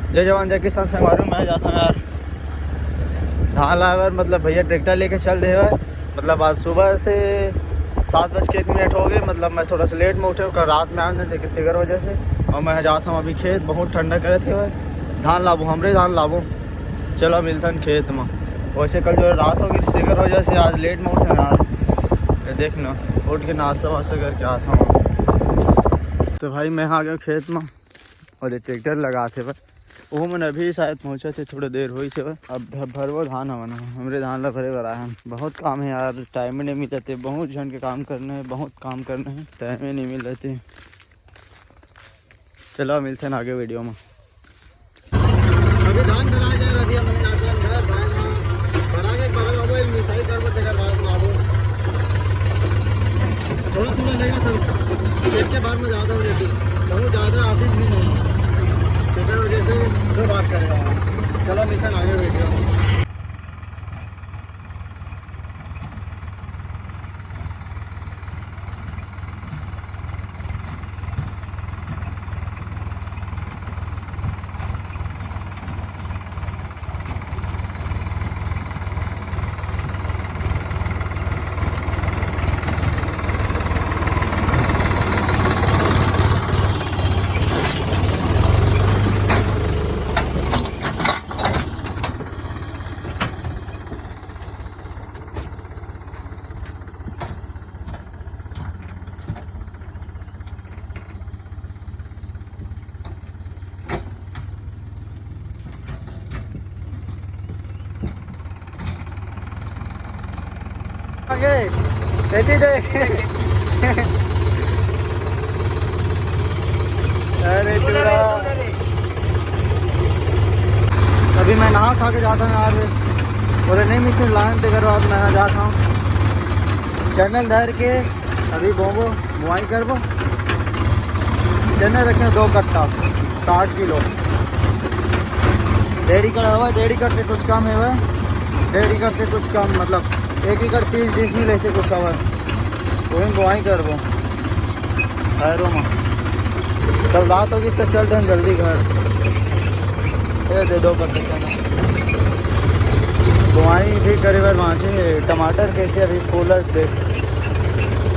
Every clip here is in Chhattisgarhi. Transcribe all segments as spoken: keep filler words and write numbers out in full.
जय जवान, जय किसान संगवारी, मैं जात हँव यार धान लाए बर। मतलब भैया ट्रैक्टर लेके चल दे हवय। मतलब आज सुबह से सात बज के एक मिनट हो गए। मतलब मैं थोड़ा सा लेट में उठे हँव, कल रात में आए हँव तेकर वजह से। अउ मैं जात हँव अभी खेत, बहुत ठंडा करत हवय। धान लाबो, हमरे धान लाबो। चलो मिलथन खेत में। वैसे कल जो रात हो गई तेकर वजह से आज लेट में उठे हँव यार। ये देख ना, उठ के नाश्ता वास्ता करके आत हँव। तो भाई मैं आ गया खेत में। अउ ये ट्रैक्टर लगात हे बस। वो मन अभी शायद पहुँचत हे, थोड़ा देर होइस हे बस। अब ध-, भरबो धान हमन ह, हमरे धान ला भरे बर आए हन। बहुत काम हे यार, टाइम नहीं मिलत हे। बहुत झन के काम करना हे, बहुत काम करना हे, टाइम ही नहीं मिलत हे। चलो मिलथन आगे वीडियो में। अभी धान भरा जा रहा, अभी हम लोग जाते हैं घर, धान वान भरा के, भरा हुआ है, मिसाई कर मत, अगर बात में आबो। थोड़ा थोड़ा लेगा सर, एक के बार में ज़्यादा हो जाती, बहुत ज़्यादा आतिश भी नहीं है, तेकर वजह से दो बार करेगा। चलो मिलते हैं आगे वीडियो में। आगे, खेती देख। अरे टूरा। अभी मैं नहा खा के जाता हूँ यार, बोले नहीं मिशन लाइन तेकर बाद मैं जाता हूँ। चैनल धर के अभी बोबो, बुआई करबो। चना रखे दो कट्टा, साठ किलो। डेढ़ एकड़ हवा, डेढ़ एकड़ से कुछ कम है वह, डेढ़ एकड़ से कुछ कम, मतलब एक एकड़ तीस डिसमिल ऐसे कुछ हवा। वही बुआई करबो। खैरो में कल रात होगी, इससे चल दें जल्दी घर। ये दे दो कट्टा चना। बुआई भी करे बर बाँचे। टमाटर कैसे अभी फूलत देख,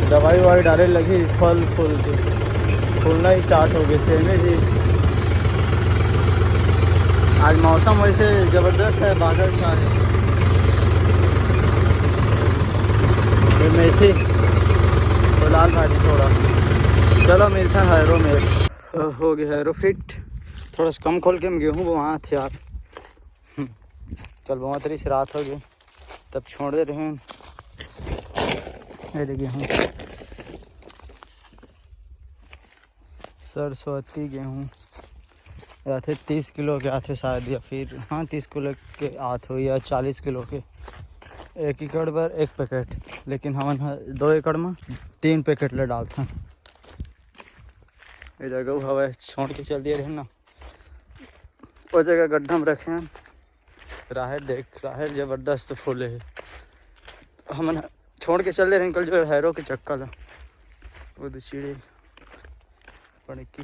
दवाई ववाई डाले लगी, फल फूल के फूलना ही स्टार्ट हो गए। सेमे भी आज मौसम वैसे जबरदस्त है, बादल छा है। ये मेथी और लाल भाजी थोड़ा। चलो मिलता है हैरो में। हो गया हैरो फिट। थोड़ा सा कम खोल के हम गेहूँ बोआत हे यार। चल बोआत रही से रात हो गई, तब छोड़ दे रहे हैं। ये दे गेहूँ, सरस्वती गेहूँ आथे, तीस किलो के आथे शायद, या फिर हाँ तीस किलो के आथे या चालीस किलो के। एक एकड़ बर एक पैकेट, लेकिन हमन ह दो एकड़ में तीन पैकेट ले डालथन। ये जगह हवा छोड़ के चल दिए रहे ना, वो जगह गड्ढा में रखे हैं। राहेर देख, राहेर जबरदस्त फूले हे। हमन छोड़ के चल दे रहे कल जो हैरो के चक्का ला। वो दे चिड़े पड़की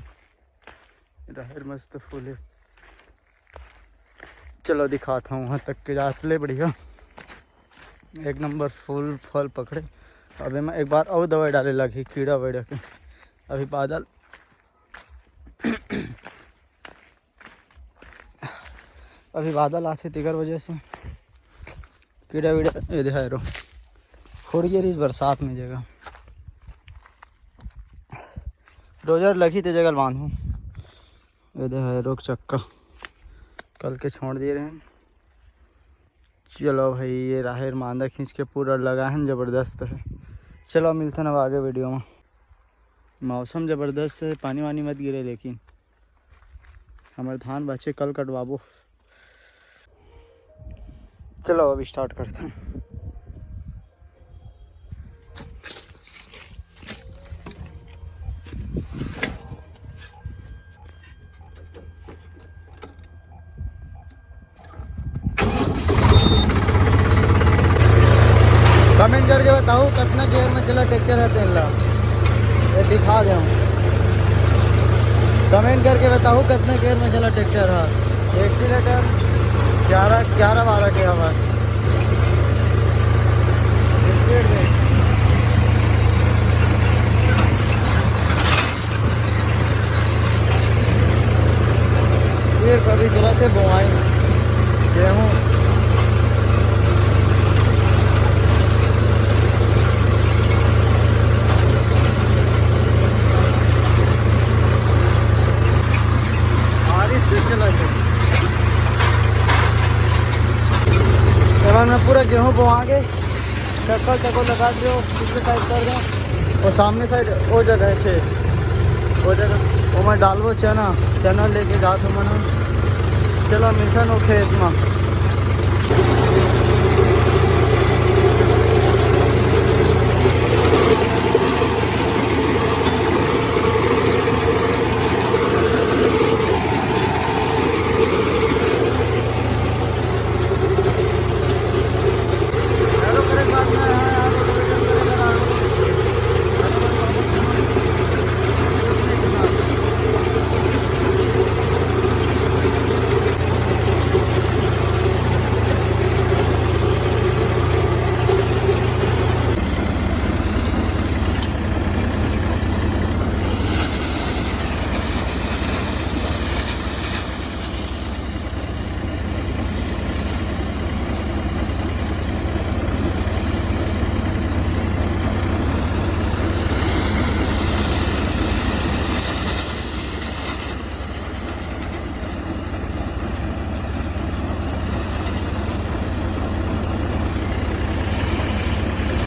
राहेर मस्त फूले। चलो दिखाता हूँ वहाँ तक के जात ले बढ़िया, एक नंबर फूल फल पकड़े। अब एमा एक बार और दवाई डाले लगी कीड़ा वड़ा के। अभी बादल अभी बादल आथे तेकर वजह से कीड़ा वीड़ा ये दे हैरो खुड़ गे रहिस बरसात में जगह। डोजर लगी ते जगह बांधू। ये दे हैरो के चक्का कल के छोड़ दिए रहे। चलो भाई, ये राहेर मांदा खींच के पूरा लगा है, जबरदस्त है। चलो मिलते हैं अब आगे वीडियो में। मौसम जबरदस्त है, पानी वानी मत गिरे, लेकिन हमर धान बाचे, कल कटवाबो। चलो अब स्टार्ट करते हैं। कमेंट करके बताओ कितना गियर में चला ट्रैक्टर है तेला, ये दिखा दे हम। कमेंट करके बताओ कितना गियर में चला ट्रैक्टर है। एक्सीलेटर ग्यारह, ग्यारह बारह के हवा। Speed break. सिर्फ अभी चलत हे बोआई गेहूँ। बारिश भी चलत हे। एमन में पूरा गेहूँ बोआ गे। चक्कर चक्कर लगा दियो, पीछे साइड कर दो। और सामने साइड वो जगह है खेत, वो जगह वो मैं डालबो चना, चना लेके जात हूँ मैं। चलो मिलथन वो खेत में।